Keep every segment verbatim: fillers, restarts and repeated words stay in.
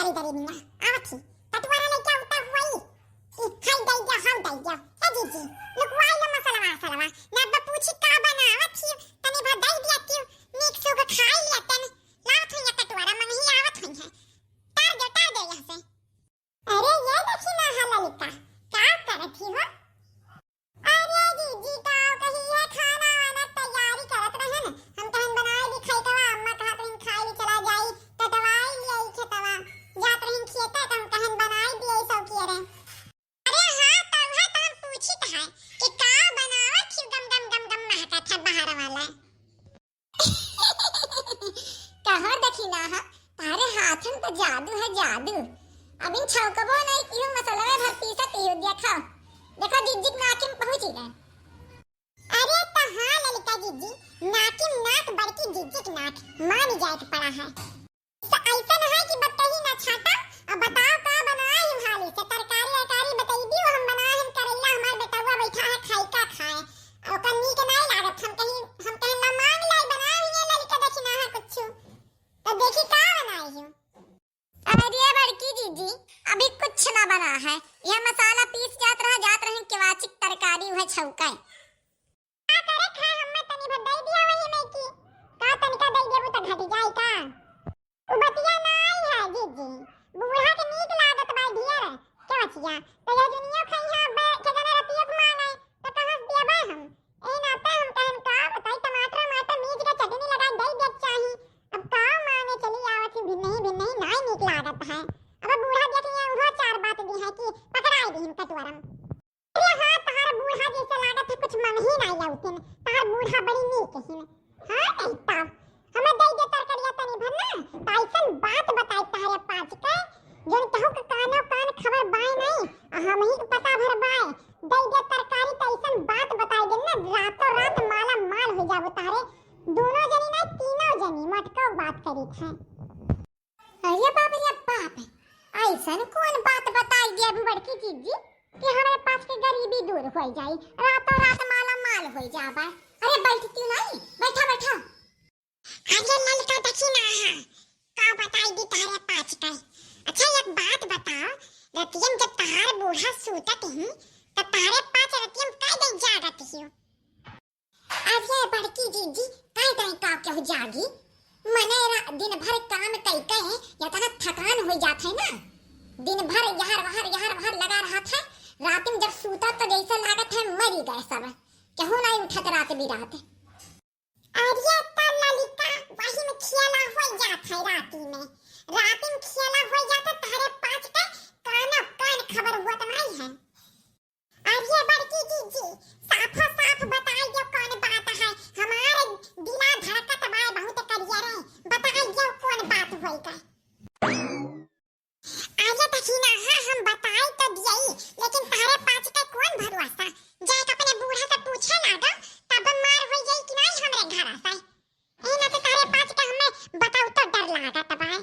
ए दरिनिया, आवत ही। कटुआरा लइका उता हुआ ई। ई, हाय दइ द्या, हाउ दइ द्या। ए जीजी, लुकवाई लो मसलवा, असलवा। ना अब पूछी का बनावत ही, तनी भर दइ द्या क्यों? नीक से ओके खाई लिया तन। लावत हुई है कटुआरा, मंगही आवत हुई है। टार दो, टार दो यहाँ से। अरे ये देखी ना, हा ललिका, का करत ही हो? अरे जीजी, का कही है, खाना वाना तैयारी करत रहन। हम कहन बनाए दी खइकवा, अम्मा कहत रहिन खाई ली चला जाई, कटवाई लिया ई खेतवा। जात रहिन खेते त हम कहन बनाए दिए सौकिया रे। अरे हाँ, त उहे त हम पूछित है कि का बनावत ही, गम गम गम गम महकत है बाहर वाला। कहो दखिनाहा, तारे हाथन पे जादू है, जादू। अबिन छौकबो नहीं कियो, मसलवे भर पीसत ही, देखो, देखो, जिज्जिक नाकिम पहुँची गए। अरे त हाँ ललिका जिज्जी, नाकिम नाक बड़की जिज्जिक नाक, मान जाए के पड़ा है। स-, ऐसन है कि बतही ना छाटा, अब बताओ का बनाए ही हाली से, तरकारी अरकारी बतइबी, हम बनाए हम करैला, हमार बेटवा बैठा है खाई का खाए, ओकर नीक नहीं लागत, हम कहीं, हम कहीं ना मांग लाई, बनाए ही ये ललिका दखिनाहा कुछ, तो देखी का बनाए ही। अरे बड़की जीजी, अभी कुछ ना बना है, यह मसाला पीस जात रहा, जात रहे केवाचिक तरकारी वह छौकाई। का करे खाए, हम्मे तनी भर दइ दिया वही में की। का तनिका दइ देबू त घट जाई का? उ बतिया नाई है जीजी, बूढ़ा के नीक लागत बा ढेर। के बचिया, त यह दुनिया खइहा बे, के जने रतिया के मांगे, त कहाँ से देबे हम? ए नाते हम कहन का बताई, टमाटर माटर मीज के चटनी लगाई दइ देत चाही। अब का मांगे चली आवत ही, भिन्नही भिन्नही नाई नीक लागत है। अब बूढ़ा देख लिया, उहो चार बात दी है कि पकड़ाई दी हम कटुआरम। अरे हाँ, तहार बूढ़ा जैसे लागत है, कुछ मंगही नाई लौटिन। तहार बूढ़ा बड़ी नीक हिन। हाँ, कही तब। हमें दे दे तरकरिया तनी भर ना। त ऐसन बात बताई तहरे पाँच के, जौन केहू के कानो कान खबर बाय नहीं, आ हमही के पता भर बाय। दे दे तरकारी त ऐसन बात बताई दे ना, रातों रात माला माल हो जाबो तहरे। दोनों जनी नहीं, तीनों जनी मटको बात करी थे। अरे बाप रे बाप, ऐसन कौन बात बताई दिया अभी बड़की जीजी कि हमरे पास के गरीबी दूर हो जाई, रातों रात माला माल हो जाबा। अरे बैठती नहीं, बैठा बैठा। अरे ललका देखी ना, हाँ, का बताई दी तारे पाँच का। अच्छा एक बात बताओ, रतियम जब तहार बूढ़ा सूतत ही, त तारे पाँच रतियम कई दे जागत ही? अरे बड़की जीजी, काहे ताई का केहू जागी? मने रा-, दिन भर काम कई के इतना थकान हो जात है ना, दिन भर यहर वहर, यहर वहर लगा रहत है। रात में जब सूता तो जैसे लागत है मरी गए सब, केहू नहीं उठत रात बिरात। अरे त ललिका, वही में खेला हो जात है राती में, राती में खेला हो जात है, तहरे पाँच के कानो कान खबर हुआ तो नहीं है। अरे बड़की जीजी, साफो साफ बताई दो कौन बात है, हमारे दिला धड़कत बाय बहुत करिया रे, बताई दो कौन बात होई का। अरे दखिना, हाँ हम बताई तो दियई, लेकिन तहरे पाँच के कौन भरोसा, जाए के अपने बूढ़ा से पूछे लागो, तब मार होई जाई कि नहीं हमरे घर से। ए ना तो तहरे पाँच के हमें बताऊ तो डर लागत बाय।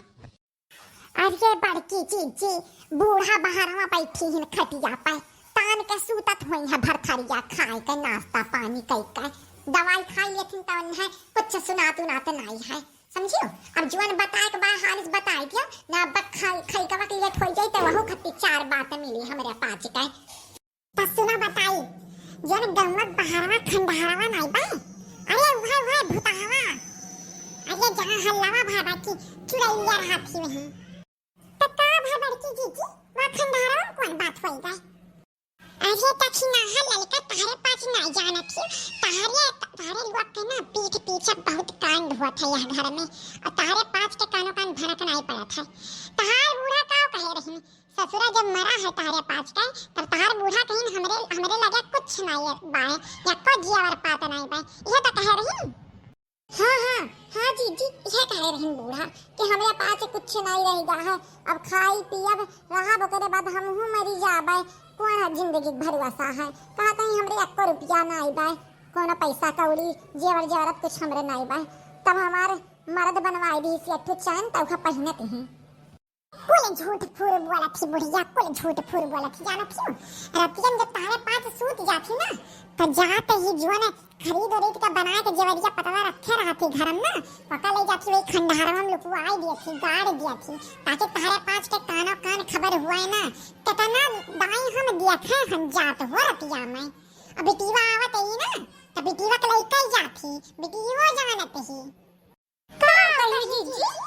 अरे बड़की जीजी, बूढ़ा बहरवा बैठी हिन खटिया पे, तान के सूतत होई है भरथरिया खाए के, नाश्ता पानी कई के, दवाई खाई लेथिन त उन्हें कुछ सुनात उनात नाई है, समझियो? अब जुअन बताए के बा हालिस बताए दियो, ना अब खाई, खाई के वक्त लेट होई जाई त वहू खत्ती चार बात मिली हमरे पाँच के। त सुना बताई, जौन गौवा बहरवा खंडहरवा नाई बा? अरे उहे, उहे भुतहवा। अरे जहाँ हल्लावा भा बा की चुड़ैलिया रहत ही वहीं। त का भा बड़की जीजी, वा खंडहरवा में कौन बात होई गए? अरे दखिना, हाँ ललका तहरे पाँच नाई जानत ही, तहरे, तहरे लोग के ना पीठ पीछे बहुत कांड हुआ था यह घर में, और तहरे पाँच के कानो कान भनक नाई पड़त है। तहार बूढ़ा का कहे रही, ससुरा जब मरा है तहरे पाँच के, तब तहार बूढ़ा कहिन हमरे, हमरे लगे कुछ नाई बाय, यक्को जियावर पात नाई बाय, यह तो कहे रहिन। हाँ, हाँ, हाँ जीजी, यह कहे रहिन बूढ़ा कि हमरे पाँच कुछ नाई रह गा है, अब खाई पियब रहब, ओकरे बाद हमहू मरी जाबे, कौन है जिंदगी के भरोसा है, कहा कहीं हमरे यक्को रुपया नाई बाय, कौन पैसा कौड़ी जेवर जेवरत कुछ हमरे नाई बाय, तब हमार मर्द बनवाई दी से एक ठो चैन तौखा पहिनत ही। कुल झूठ फूर बोलत ही बुढ़िया, कुल झूठ फूर बोलत ही। जानत ही, रतियन जब तहरे पास सूत जात ही ना, तो जात ही जुअन खरीद उरीद के बनाए के जेवरिया पतवा रखे रहत ही घर में ना, ओका ले जात ही वही खंडहरवा में लुकुआई दियत ही, गाड़ दियत ही, ताकि तहरे पास के कानो कान खबर हुए ना, कितना दाई हम दियत है, हम जात हो रतिया में। अब बिटिया आवत ही ना, तो बिटिया के लइका ही जात ही, बिटियो जानत ही। का कही जीजी?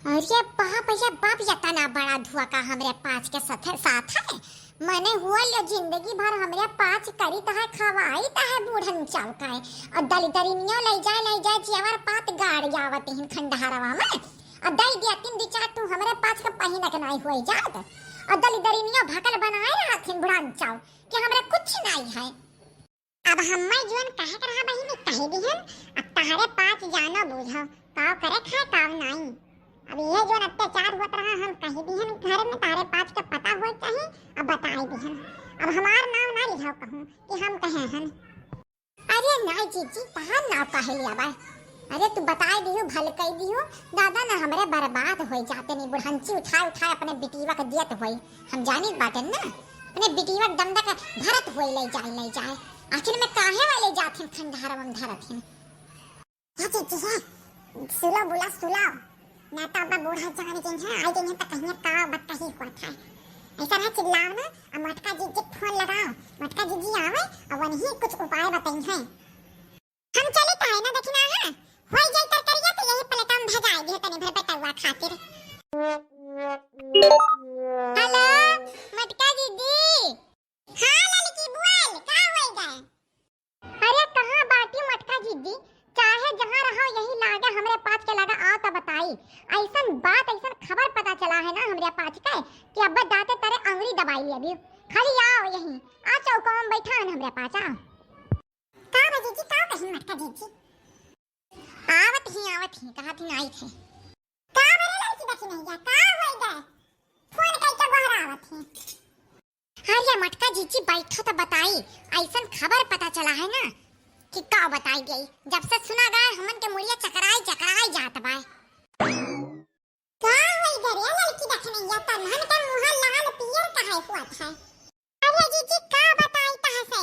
अरे बाप, अरे बाप, इतना बड़ा धुआ का हमरे पाँच के साथ, साथ है। मने हुआ ले जिंदगी भर हमरे पाँच करी तहे खवाई तहे बूढ़न चाव का है। और दलिदरिनियो ले जाए, ले जाए जेवर पात गाड़ आवत हिन खंडहरवा में। और दई दिया तीन दू चार तू हमरे पाँच के पहिने के नाई हुए जात। और दलिदरिनियो भकल बनाए रहत हिन बूढ़न चाव कि हमरे कुछ नाई है। अब हम्मे जोन कहे के रहा बहिनी, कह दिहन, अब तहरे पाँच जानो बूझो, काव करे खाए, काव नाई। अब इहे जोन अत्याचार होत रहा, हम कह दिहन, घर में तहरे पाँच के पता होए चाही, अब बताई दिहन। अब हमार नाव ना लिहो कहूँ कि हम कहे हन। अरे नाई जीजी, तहार नाव काहे लिया बा? अरे तू बताई दिहू, भल कई दिहू, दादा ना हमरे बर्बाद होई जाते नहीं, बुढ़ंची उठाए उठाए अपने बिटिया के दियत होई। हम जानित बाटेन ना, अपने बिटिया के दमदा के भरत होई ले जाए, ले जाए। आखिर में काहे वाले जात हिन खंडहरवा में धरत हिन? हे जीजी हे, सुलो बुला सुलो, ना तो अब बूढ़ा जान जइहैं, आई जइहैं तो कहिहैं का बतकही हुआ था। ऐसा ना चिल्लाओ ना, अब मोटका जीजी के फोन लगाओ, मोटका जीजी आवे और वही कुछ उपाय बताई है। हम चली ताई ना दखिना, हाँ, होई जाई तरकरिया तो यही पलटा में भजाई दिहे तनी भर बेटवा खातिर। हेलो, मटका दीदी। हाँ ललकी, बोल, का होई गए? अरे कहाँ बाटी मटका दीदी, चाहे जहाँ रहो यही लागे हमरे पास के लगा आओ तो बताई। ऐसन बात, ऐसन खबर पता चला है ना हमरे पास के कि अब दाते तरे अंगुरी दबाई ले अभी। खाली आओ यही, आ चौका में बैठा है हमरे पास, आओ। का बा जीजी, का कही मटका जीजी? आवत ही, आवत ही, कहत ही आई थे। का बरे लड़की देखी नहीं जा, का होई गए? फोन कई के गोहरावत ही। अरे मटका जीजी बैठो तो बताई, ऐसन खबर पता चला है ना कि का बताई गई। जब से सुना गए हमन के मुड़िया चकराई चकराई जात बाय। का होई गरे लड़की देखनैया, तन्हन के मुँह लाल पियर काहे हुअत है? अरे जीजी का बताई तहसे,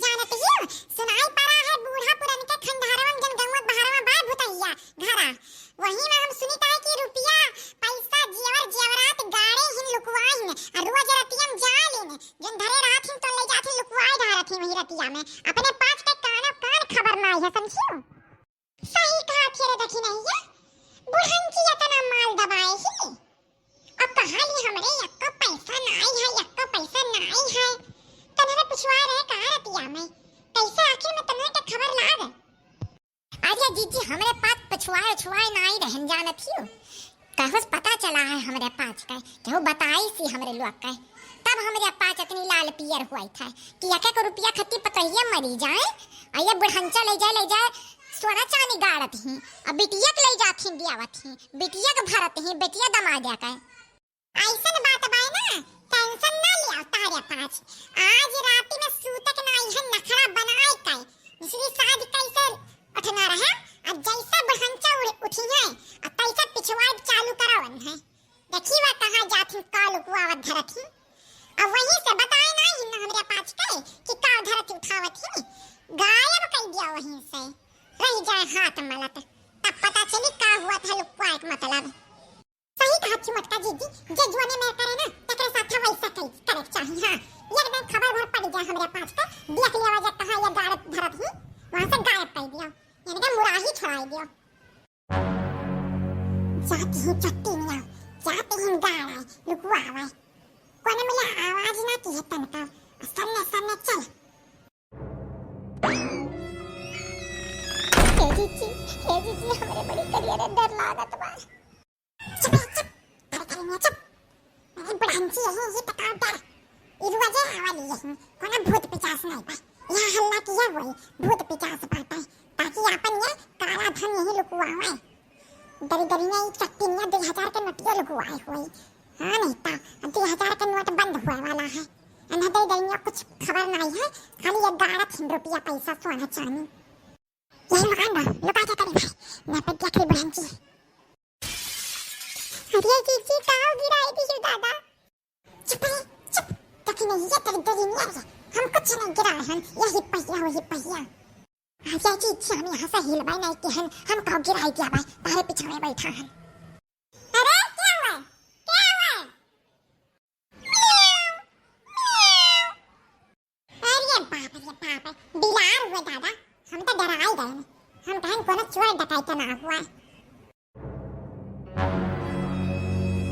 जानत हियो, सुनाई पड़ा है बूढ़ा पुरन के खंडहरवन जन गौवा बहरवा बाय भुतैया घरा। वही में हम सुनित है कि रुपया, पैसा, जेवर जेवरात गाड़े हिन लुकवाइन, आ रोज रतियम जालिन, जन धरे रहत हिन तो ले जात हिन लुकवाई रहत हिन वही रतिया में। अपने पाँच के कानो कान खबर नाई है, समझियो? सही कहा थे रे दखिनैया, बुढ़न की इतना माल दबाए ही। अब कहा ली हमरे यक्को पैसा नाई है, यक्को पैसा नाई है। तनहरे पिछुआ रहे कहा रतिया में, कैसे आखिर में तनहरे के खबर लाग? अरे जीजी, हमरे पास पिछुआए उछुआए नाई रहन जानत हियो। कहूस पता चला है हमरे पाँच का, केहू बताई सी हमरे लोग का। तब हमरे पाँच इतनी लाल पियर हुई था कि एक एक रुपया खत्ती पतोहिया मरी जाए, आ ये बुढ़ंचा ले जाए, ले जाए, सोना चांदी गाड़त ही, आ बिटिया के ले जात ही, दियावत ही, बिटिया के भरत ही, बिटिया दमाद का। ऐसन बात बाय ना, tension ना लिया तारे पाँच। आज रात में सूते के ना इहे नखरा बनाए के, दूसरी साँझ कैसे उठना रहे, अब जैसे बुढ़ंचा उठ-, उठी है, अब तैसे पिछवाड़ चालू करावन है। देखी वा कहाँ जात ही, का लुकुआवत धरत ही। अब वहीं से बताए ना ही ना हमरे पाँच के कि का धरत उठावत ही, गायब कर दिया वहीं से। रह जाए हाथ मलत, तब पता चली का हुआ था लुकुआ एक मतलब। सही कहा थी मोटका जीजी, जे जुआने में करे ना, तकरे साथ वैसा कई, करे के चाही। हाँ, एक दिन खबर भर पड़ गया हमरे पास के, देख लिया वजह कहाँ ये गायब धरत ही, वहाँ से गायब कर दिया, यानी कि मुराही छुड़ाई दिया। जाती ही चट्टी मियाँ, जाती ही गाय, लुकुआ हुआ है। कोने मिला आवाज ना की है तनका, सामने सामने चल। ए जीजी, ए जीजी, हमरे बड़ी करिया रे डर लागत बा। चुप रे, चुप। अरे, अरे, चुप। अरे, बुढ़ंची यही, ये तो काउंटर। इरुआ जे आवाली यही, कोनो भूत पिचास नहीं बा। यहाँ हल्ला किया हुआ है, भूत पिचास बाटे। ताकि आपन ये काला धन यही लुकुआ हुआ है। दरी दरी में ये चट्टी में दो हजार के नोटिया लुकुआ हुआ है। हाँ, नहीं तो दो हजार के नोट बंद हुए वाला है। अन्हा दरी दरी में कुछ खबर नहीं है, खाली ये गाड़ा तीन रुपया पैसा सोना चांदी। यही मकान बा, लुका के करी भाई, ना पे देख ली बुढ़ंची। अरे जीजी, का हो गिरा? ये तेरी दरिनिया रे, हम कुछ नहीं गिराए हन, यही पहिया वही पहिया। आ चाची, इच्छा हम यहाँ से हिलबाई नहीं के हन, हम काउ गिराई दिया बाई, तारे पिछावे बैठा हन। अरे क्या हुआ? क्या हुआ? म्याऊ, म्याऊ। अरे बाप रे बाप, बिलार हुआ दादा, हम तो डराई गए। हम कहन कोनो चोर डकैत ना हुआ।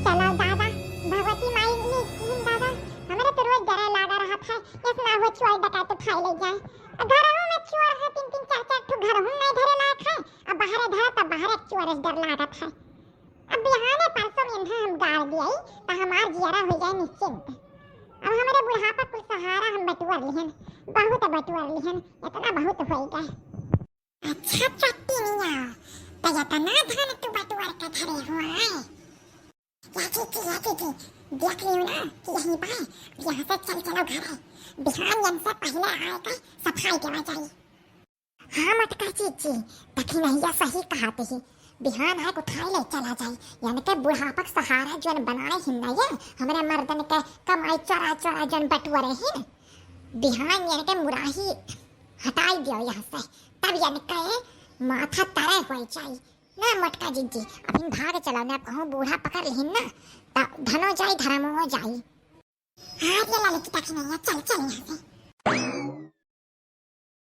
चलो दादा, भगवती माई ने किन दादा, हमरे तो रोज डर लागा रहत है, इतना हो चोर डकैत उठाई ले जाए। घरों में चोर है, तीन तीन चार चार ठो घरों नहीं धरे लायक है, अब बाहर धरा तब बाहर चोर से डर लागत है। अब बिहाने परसों में इन्हें हम गाड़ दियाई, त हमार जियरा हो जाए निश्चिंत। अब हमरे बुढ़ापा कुल सहारा हम बटुअर लिहन, बहुत बटुअर लिहन, इतना बहुत हो गए। अच्छा चट्टी मियाँ, त इतना धन तू बटुअर के धरे हुआ है? या चीची, या चीची, देख लियो ना कि यहीं बा, यहाँ से चल चलो घरे। बिहान यन से पहले आए के सफाई देवा जाई। हाँ मोटका चीची, दखिनहिया सही कहत ही। बिहान आए उठाए ले चला जाई। यन के बुढ़ापक सहारा जौन बनाए हिन ना ये, हमरे मर्दन के कमाई चोरा चोरा जौन बटुअरे हिन। बिहान यन के मुराही हटाई दियो यहाँ से, तब यन के माथा तरे हो जाई। ना मोटका जीजी, अभिन भाग चलो ना, कहूँ बूढ़ा पकड़ लिहिन ना, त धनो जाई, धर्मो जाई। हाँ, ये ललकी दखिनैया, चल, चल यहाँ से।